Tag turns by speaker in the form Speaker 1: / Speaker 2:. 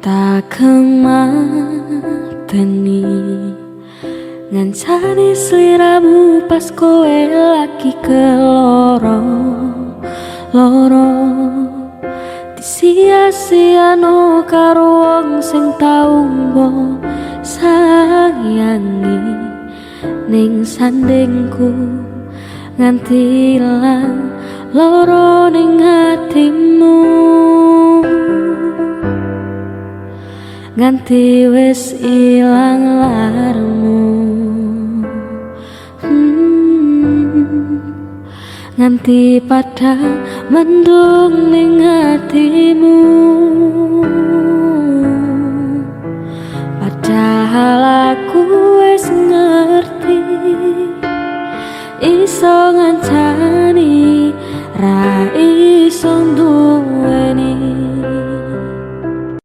Speaker 1: Tak kemateni ngancani sliramu pas kowe lagi keloro loro, disia-siano karo wong sing tau mbok sayangi ning sandingku, nganti ilang loro ning atimu, nganti wis ilang larmu, nganti padhang mendung ning atimu.